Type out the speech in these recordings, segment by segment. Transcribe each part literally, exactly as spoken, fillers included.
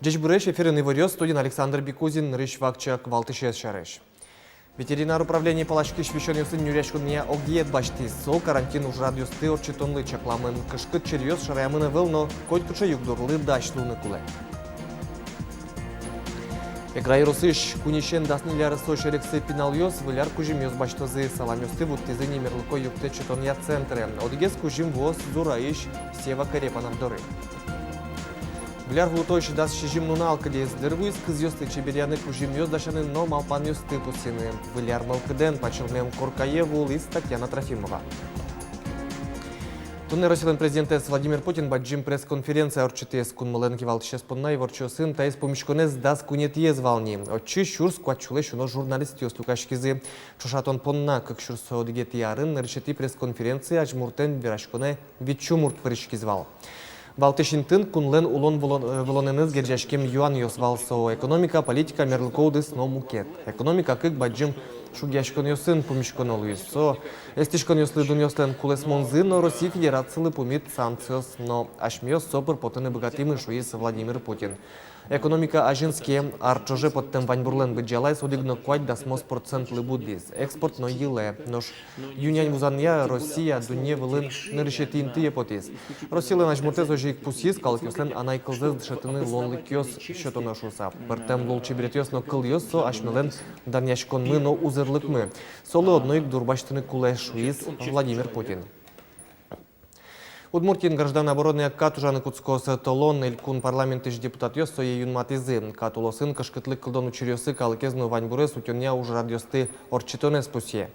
Ӟечбуресь! Эфирын «Иворъёс», студиын Александр Бикузин. Нырысь вакчияк валтӥсез сярысь. Ветеринар управление паласькись висёнъёсын нюръяськонъя огъет басьтӥз. Со карантин ужрадъёсты ортчытонлы чакламын. Кышкыт чиръёс шараямын ӧвӧл, но котькыӵе югдурлы дась луыны кулэ. Эгра ёросысь куиньысен дас ньыль аресозь эрексы пиналъёс выль ар кузьымъёс басьтозы. Саламъёсты вуттӥзы ни мерлыко юрттэт сётонъя центре. Одӥгез кузьым вуоз Зураысь Сева Корепанов доры. Выль ар вуытозь дас сизьым нунал кылиз. Дыр вуиз кызъёсты чеберъяны, кузьымъёс дасяны но малпанъёсты пусйыны. Выль ар мылкыдэн пачылмем коркае вуылӥз Татьяна Трофимова. Туннэ Россилэн президентэз Владимир Путин бадӟым пресс-конференция ортчытӥз. Кунмылэн кивалтӥсез понна иворчиосын таиз пумиськонэз дас куинетӥез вал ни. Отчы сюрс куать сюлэсь уно журналистъёс люкаськизы. Ӵошатон понна кык сюрс одӥгетӥ арын нырысетӥ пресс-конференцие азьмуртэн вераськонэ витьсю мурт пыриськиз вал. Валтӥсь интын кунлэн улон вылон-, э, вылонэныз герӟаськем юанъёс вал со: экономика, политика, мерлыко удыс но мукет. Экономика кык бадӟым шугъяськонъёсын пумиськоно луиз. Со эстӥськонъёслы дунъёслэн кулэсмонзы но Россия Федерацилы пумит санкциос но. Асьмеос со пыр потыны быгатӥмы, шуиз Владимир Путин. Экономика азинске. Ар ӵоже поттэм ваньбурлэн быдӟалаез одӥг но куать дасмос процентлы будӥз. Экспорт но йылэ. Нош ю-нянь вузанъя Россия дунне вылын нырысетӥ интые потӥз. Россилэн азьмуртэз озьы ик пусйиз калыкъёслэн анай кылзэс дышетыны луонлыкъёс сётоно шуыса. Пӧртэм лулчеберетъёс но кылъёс — со асьмелэн данъяськонмы но узырлыкмы. Солы одно ик дурбасьтыны кулэ, шуиз Владимир Путин. Удмуртиын граждан оборонъя кат ужаны кутскоз. Толон элькун парламентысь депутатъёс сое юнматӥзы. Кат улосын кышкытлык кылдон учыръёсы калыкез но ваньбурез утёнъя ужрадъёсты ортчытонэз пусъе.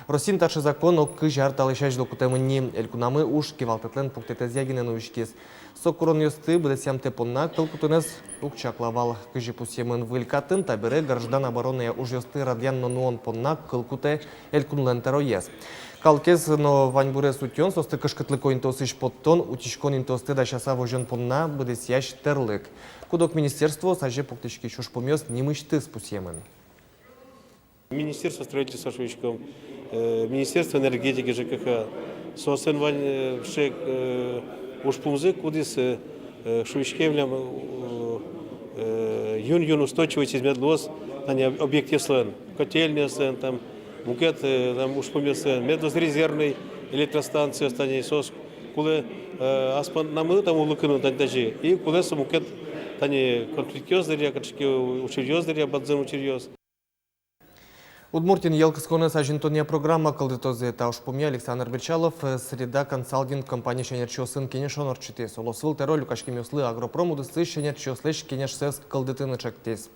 Россиын таӵе закон ог кызь ар талэсь азьло кутэмын ни. Элькунамы уж кивалтэтлэн пуктэтэзъя гинэ нуиськиз. Со куронъёсты быдэсъямтэ понна кылкутонэз уг чакла вал. Кызьы пусъемын выль катын, табере граждан оборонъя ужъёсты радъян но нуон понна кыл кутэ элькунлэн тӧроез. Калыкез но ваньбурез утён, соосты кышкытлыко интыосысь поттон, утиськон интыосты дасяса возён понна быдэсъясь тӧрлык. Куд-ог министерствоос азе пуктӥськись ужпумъёс нимысьтыз пусъемын. Министерство строительства, шуиськом, э, Министерство энергетики, ЖКХ. Соослэн вань, э, шек, э, ужпумзы, кудӥз, э, э, шуиське милям, э, э, юн-юн устойчивость мед луоз тани об-, объектъёслэн, котельныйёслэн, там, мукет, э, там, ужпумъёслэн, мед луоз резервный электростанциос тани, соос кулэ, э, ас поннамы там улыкыны тани тазьы, и кулэ со мукет тани конфликтъёс дыръя, кыӵе ке учыръёс дыръя, бадӟым учыръёс. Удмуртиын йӧл кысконэз азинтонъя программа кылдытозы. Та ужпумъя Александр Бречалов, э, «Среда» консалтинг компаниысь ӧнерчиосын кенешон ортчытӥз. Улосвыл тӧро люкаськемъёслы агропром удысысь ӧнерчиослэсь кенешсэс кылдытыны чектӥз.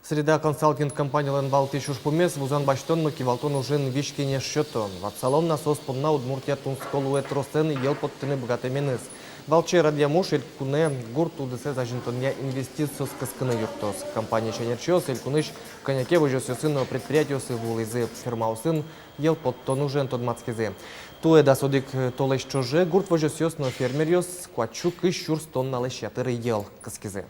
«Среда» консалтинг компанилэн валтӥсь ужпумез — вузан басьтон но кивалтон ужын визь-кенеш сётон. Ватсалом на, соос понна Удмуртия тунсыко луэ тросэн йӧл поттыны быгатэменыз. Валче радъям уж элькунэ гурт удысэз азинтонъя инвестициос кыскыны юрттоз. Компаниысь ӧнерчиос элькунысь кӧня ке возёсъёсы но предприятиосы вуылӥзы, фермаосын йӧл поттон ужен тодматскизы. Туэ дас одӥг толэзь ӵоже гурт возёсъёс но фермеръёс куать сю кызь сюрс тонналэсь ятыр йӧл кыскизы.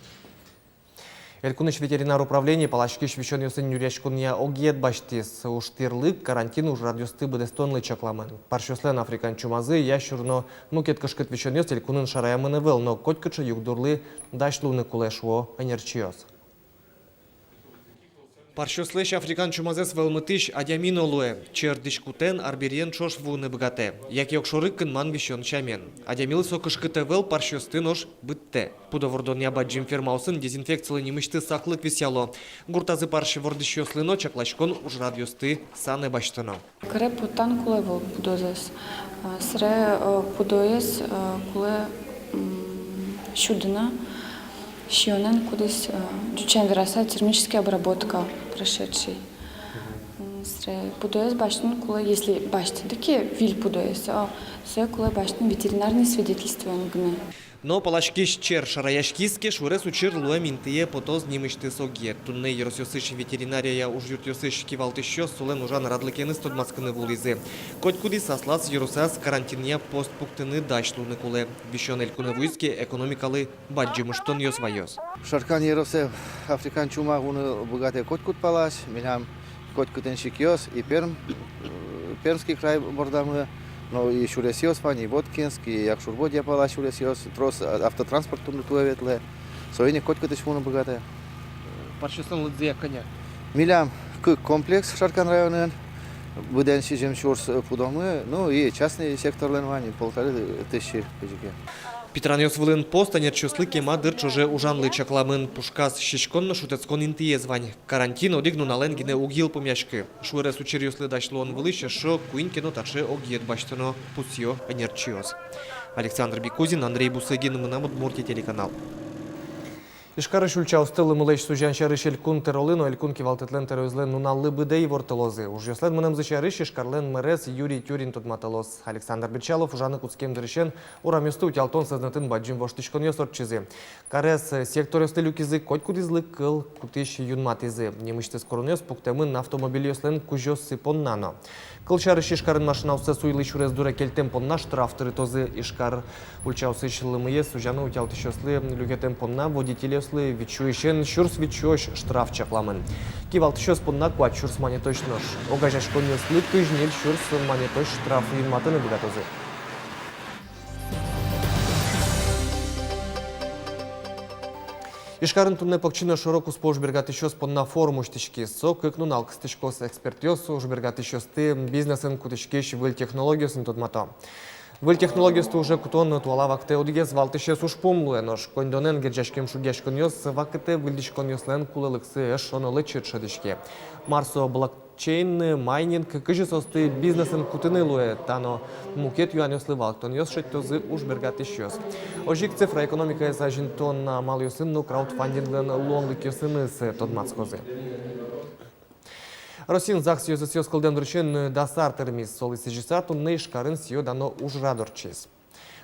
Элькунысь ветеринар управление паласькись висёнъёсын нюръяськонъя огъет басьтӥз. Уж тӥрлык карантин ужрадъёсты быдэстонлы чакламын. Парсьёслэн африкан чумазы я сюрно мукет кышкыт висёнъёс элькунын шараямын ӧвӧл, но котькыӵе югдурлы дась луыны кулэ, шуо ӧнерчиос. Парсьёслэсь африкан чумазэс вӧлмытӥсь адями но луэ. Чер дӥськутэн, арбериен ӵош вуыны быгатэ. Яке огшоры кынман висён сямен. Адямилы со кышкыт ӧвӧл, парсьёсты нош быдтэ. Пудо вордонъя бадӟым фермаосын дезинфекцилы нимысьтыз саклык висъяло. Гуртазы парсь вордӥсьёслы но чакласькон ужрадъёсты санэ басьтоно. Кыре поттан кулэ ӧвӧл пудозэс. А, сыре, э, пудоез, э, кулэ, м, сюдыны сиёнэн, кудӥз, э, ӟучен вераса, термическая обработка прошедший. М, сыре пудоез басьтыны кулэ, если басьтӥды ке виль пудоез, а, сое кулэ басьтыны ветеринарный свидетельствоен гинэ. Но паласькись чер шараяськиз ке, шуэрес учыр луэм интые потоз нимысьтыз огъет. Туннэ ёросъёсысь ветеринария ужъюртъёсысь кивалтӥсьёс солэн ужан радлыкеныз тодматскыны вуылӥзы. Котькудӥз аслаз ёросаз карантинъя пост пуктыны дась луыны кулэ. Висён элькунэ вуиз ке, экономикалы бадӟым ыштонъёс ваёз. Шаркан ёросэ африкан чума вуыны быгатэ котькуд палась, милям котькытын сикъёс, и Перм, э, Пермский край бордамы, но и сюресъёс вань, и Воткинск, и Якшур-Бӧдья пала сюресъёс, трос автотранспорт туэ ветлэ. Соин ик котькытысь мыны быгатэ. Парсьёслэн лыдзыя кӧня? Милям кык комплекс Шаркан районын, быдэн сизьым сюрс, э, пудомы, ну и частный секторлэн вань, полторы тысячи кызьы ке. Питранъёс вылын пост ӧнерчиослы кема дыр ӵоже ужанлы чакламын. Пушказ сиськон но шутэтскон интыез вань. Карантин одӥг нуналэн гинэ уг йылпумъяськы. Шуэрес учыръёслы дась луон вылысь эшшо куинь ке но таӵе огъет басьтоно, пусъё ӧнерчиос. Александр Бекузин, Андрей Бусыгин, «Мынам Удмуртие» телеканал. Ижкарысь ульчаосты лымылэсь сузян сярысь Элькун тӧролы но Элькун кивалтэтлэн тӧроезлэн нуналлы быдэ ивортылозы. Ужъёслэн мынэмзы сярысь Ижкарлэн мэрез Юрий Тюрин тодматылоз. Александр Бречалов ужаны кутскем дырысен урамъёсты утялтон сӧзнэтын бадӟым воштӥськонъёс ортчизы. Карез секторъёсты люкизы, котькудӥзлы кыл кутӥсь юнматӥзы. Нимысьтыз куронъёс пуктэмын автомобильёслэн кузёоссы понна но. Кылсярысь, Ижкарын машинаоссэс уйлы сюрес дуре кельтэм понна штраф тырытозы. Ижкар ульчаосысь лымыез сузяны утялтӥсьёслы люкетэм понна водительёслы витьсюысен сюрс витьсюозь штраф чакламын. Кивалтӥсьёс понна куать сюрс манетозь нош. Огазеяськонъёслы кызь ньыль сюрс манетозь штраф юнматыны быгатозы. Ижкарын туннэ покчи но шоро-куспо ужбергатӥсьёс понна форум усьтӥськиз. Со кык нунал кыстӥськоз. Экспертъёс ужбергатӥсьёсты бизнесын кутӥськись выль технологиосын тодмато. Выль технологиосты уже кутон туала вакытэ одӥгез валтӥсез ужпум луэ, нош коньдонэн герӟаськем шугъяськонъёс вакытэ выльдӥськонъёслэн кулэлыксы эшшо но лэчыт шӧдӥське. Мар со блок- чейн, майнинг, кызьы соосты бизнесын кутыны луэ, та но мукет юанъёслы валэктонъёс шедьтозы ужбергатӥсьёс. Озьы ик цифра экономикаез азинтон амалъёсын но краудфандинглэн луонлыкъёсыныз тодматскозы. Россиын ЗАГС ёзэсъёс кылдэм дырысен дас ар тырмиз. Солы сӥзьыса туннэ Ижкарын сӥё-дано ужрад ортчиз.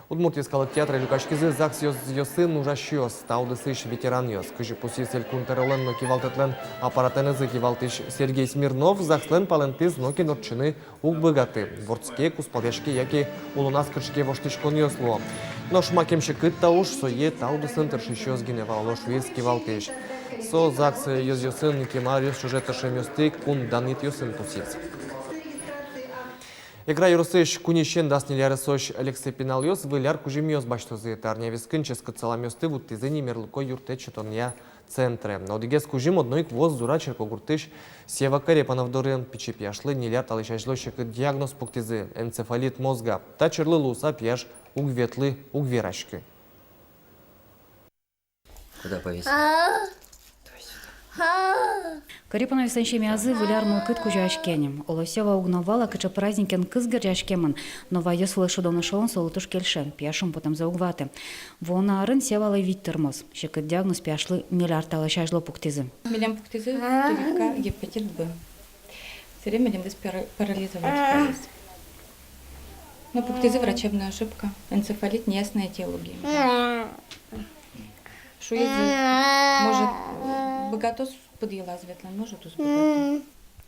Удмурт йӧскалык театре люкаськизы ЗАГС ёзъёсын ужасьёс. Та удысысь ветеранъёс. Кызьы пусйиз Элькун тӧролэн но кивалтэтлэн аппаратэнызы кивалтӥсь Сергей Смирнов, ЗАГСлэн палэнтӥз нокин ортчыны уг быгаты. Вордске, кузпалъяське яке улоназ кырске воштӥськонъёс луо. Нош макем секыт та уж, сое та удысын тыршисьёс гинэ валало, шуиз кивалтӥсь. Со ЗАГС ёзъёсын кема аръёс ӵоже тыршемъёсты кун данъетъёсын пусйиз. Эгра ёросысь куиньысен дас ньыль аресозь лексе пиналъёс выль ар кузьымъёс басьтозы. Та арня вискын ческыт саламъёсты вуттӥзы ни мерлыко юрттэт сётонъя центре. Одӥгез кузьым одно ик вуоз Зура черкогуртысь Сева Корепанов доры. Пичи пияшлы ньыль ар талэсь азьло секыт диагноз пуктӥзы: энцефалит мозга. Та черлы луыса пияш уг ветлы, уг вераськы. Куда повис? Корепановъёслэн семьязы выль ар мылкыд кузёяське ни. Оло, Сева уг но вала, кыӵе праздникен кыз герӟаськемын, но вайёс вылэ шудон-эшелон солы туж кельше, пияш шумпотэмзэ уг ваты. Вуоно арын Севалы вить тырмоз. Секыт диагноз пияшлы ньыль ар талэсь азьло пуктӥзы. Милем пуктӥзы прививка гепатит Б. Сэре милемдыз пара-, парализовать кариз. Но пуктӥзы врачебная ошибка. Энцефалит, неясная этиология. Шуизы, может, быгатоз пыд йылаз ветлыны, может, уз быгаты.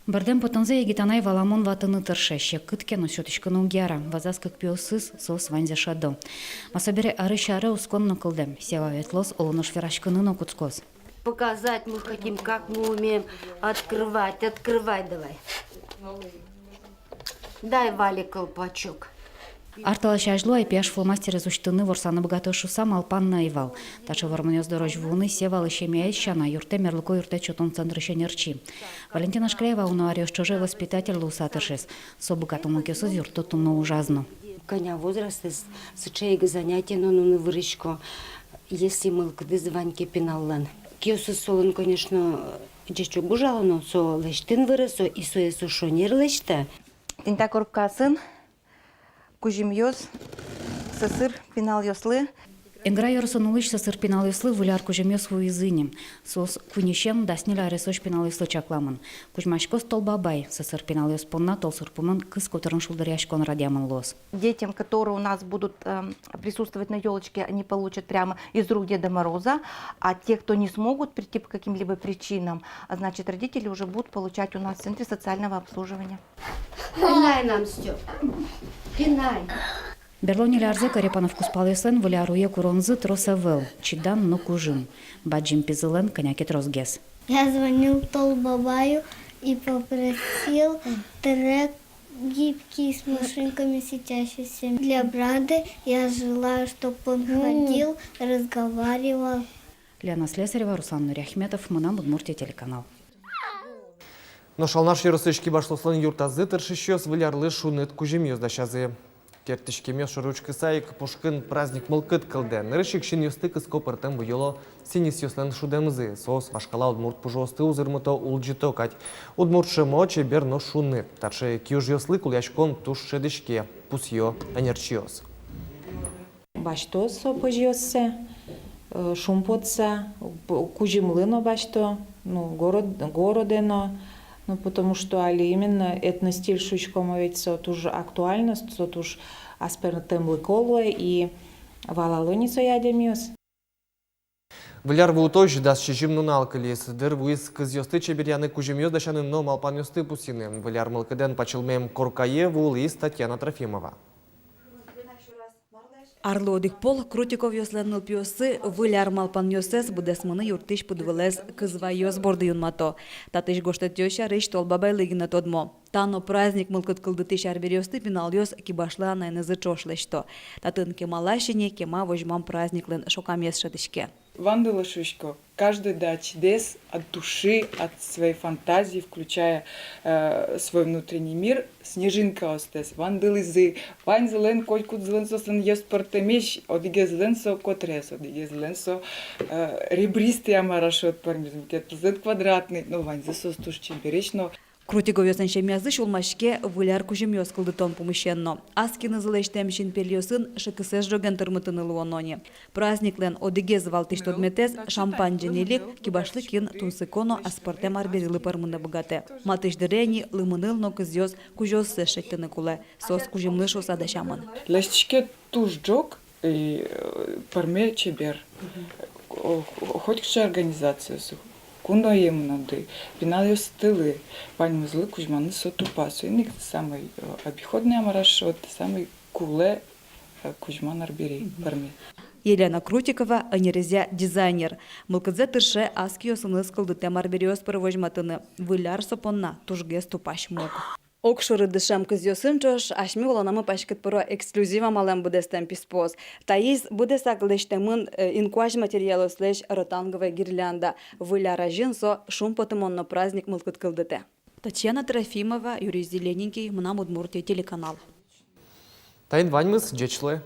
Бӧрдэм потонзэ егит анай валамон ватыны тырше, секыт ке но сётӥськыны уг яра. Вазаз кык пиосыз, соос ваньзэ шӧдо. Ма собере арысь аре оскон но кылдэ. Сева ветлоз, оло-нош вераськыны но кутскоз. Показать мы хотим, как мы умеем открывать. Открывай давай. Дай Вале колпачок. Ар талэсь азьло ай пияш фломастерез усьтыны, ворсаны быгатоз шуыса малпан но ӧй вал. Таӵе вормонъёс дорозь вуыны Севалы семьяез сяна юрттэ мерлыко юрттэт сётон центрысь ӧнерчи. Валентина Шкляева уно аръёс ӵоже воспитатель луыса тыршиз. Со быгатонлыкъёсыз юртто туннэ ужаз но. Кӧня возрастэз, сыӵе ик занятие но нуны вырисько, если мылкыдыз вань ке пиналлэн. Киосыз солэн, конечно, ӟеч уг ужало, но со лэсьтыны выре, со и сое со шонер лэсьтэ. Тӥни та коробкаосын кузьымъёс сӧсыр пиналъёслы. Эгра ёросын улӥсь сӧсыр пиналъёслы выль ар кузьымъёс вуизы ни. Соос куиньысен дас ньыль аресозь пиналъёслы чакламын. Кузьмаськоз Тол Бабай. Сӧсыр пиналъёс понна толсурпумын кыз котырын шулдыръяськон радъямын луоз. Детям, которые у нас будут, эм, присутствовать на ёлочке, они получат прямо из рук Деда Мороза, а те, кто не смогут прийти по каким-либо причинам, а, значит, родители уже будут получать у нас в центре социального обслуживания. Пинай нам, Стёп. Пинай. Берло ньыль арзэ Корепанов кузпалъёслэн выль ар уе куронзы трос ӧвӧл, чидан но кужым. Бадӟым пизылэн кӧня ке тросгес. Я звонил Тол Бабаю и попросил трек «Гибкий с машинками светящийся». Для брата я желаю, чтоб он ходил, разговаривал. Лена Слесарева, Руслан Нуриахметов, «Мынам Удмуртие» телеканал. Нош Алнаш ёросысь кибашлыослэн юртазы тыршисьёс Выль арлы шуныт кузьымъёс дасязы. Керттӥськемъёс шоры учкыса ик пушкын праздник мылкыд кылдэ. Нырысь ик синъёсты кыско пӧртэм выёло сӥньысъёслэн шудэмзы. Соос вашкала удмурт пужыосты узырмыто, улӟыто кадь. Удмурт шӧмо чебер но шуныт. Таӵе киужъёслы кулэяськон туж шӧдӥське, пусъё ӧнерчиос. Басьтоз со пӧзьыоссэ, э, шумпотыса, п-, кузьымлы но басьто, ну, город, городэ но, ну, потому что али именно этностиль шуиськом ведь, со туж актуально, со туж аспӧртэмлыко луэ и валало ни сое адямиос. Выль ар вуытозь дас сизьым нунал кылиз. Дыр вуиз кызъёсты чеберъяны, кузьымъёс дасяны но малпанъёсты пусйыны. Выль ар мылкыдэн пачылмем коркае вуылӥз Татьяна Трофимова. Арлы одӥг пол Крутиковъёслэн нылпиоссы Выль ар малпанъёссэс быдэсмыны юрттӥсь пыдвылэз кыз вайёс борды юнмато. Татысь гожтэтъёс сярысь Толбабайлы гинэ тодмо. Та но праздник мылкыд кылдытӥсь арбериосты пиналъёс кибашлы анаенызы ӵош лэсьто. Татын кемалась ини, кема возьмам праздниклэн шокамез шӧдӥське. Вандылы шуисько, каждый да ачидэс от души, от своей фантазии, включая, э, свой внутренний мир, снежинкаостэс вандылӥзы. Ваньзылэн, котькудзылэн соослэн ёс пӧртэмесь, одӥгезлэн со котрес, одӥгезлэн со, э, ребристый, а мар-а шуод, пӧрмиз, мукетызлэн квадратный, но ваньзы соос туж чебересь но. Крутиковъёслэн семьязы сюлмаське Выль ар кузьымъёс кылдытон пумысен но. Ас кинызы лэсьтэм синпельёсын шыкысэз ӝоген тырмытыны луоно ни. Праздниклэн одӥгез валтӥсь тодметэз — шампань ӟенелик, кибашлы кин тунсыко но аспӧртэм арберилы пӧрмыны быгатэ. Матысь дыре ини лымыныл но кызъёс кузёоссэс шедьтыны кулэ. Соос кузьымлы шуыса дасямын. Лэсьтӥське туж ӝог, и, э, пӧрме чебер. О, х-, хоть кыӵе организациосы, куноемын одӥг, пиналъёстылы, ваньмызлы кузьманы со тупа. Соин ик самый, э, обиходный, а мар-а шуод, самый кулэ, э, кузьман арбери пӧрме. Елена Крутикова ӧнерезъя дизайнер. Мылкыдзэ тырше ас киосыныз кылдытэм арбериос пыр возьматыны. Выль ар со понна тужгес тупась муг. Огшоры дышем кызъёсын ӵош асьме улонамы паськыт пыро эксклюзив амалэн быдэстэм писпуос. Таиз быдэсак лэсьтэмын, э, инкуазь материалъёслэсь ротанговой гирлянда. Выль ар азьын со шумпотымон но праздник мылкыд кылдытэ. Татьяна Трофимова, Юрий Зелененький, «Мынам Удмуртие» телеканал. Таин ваньмыз, ӟеч луэ.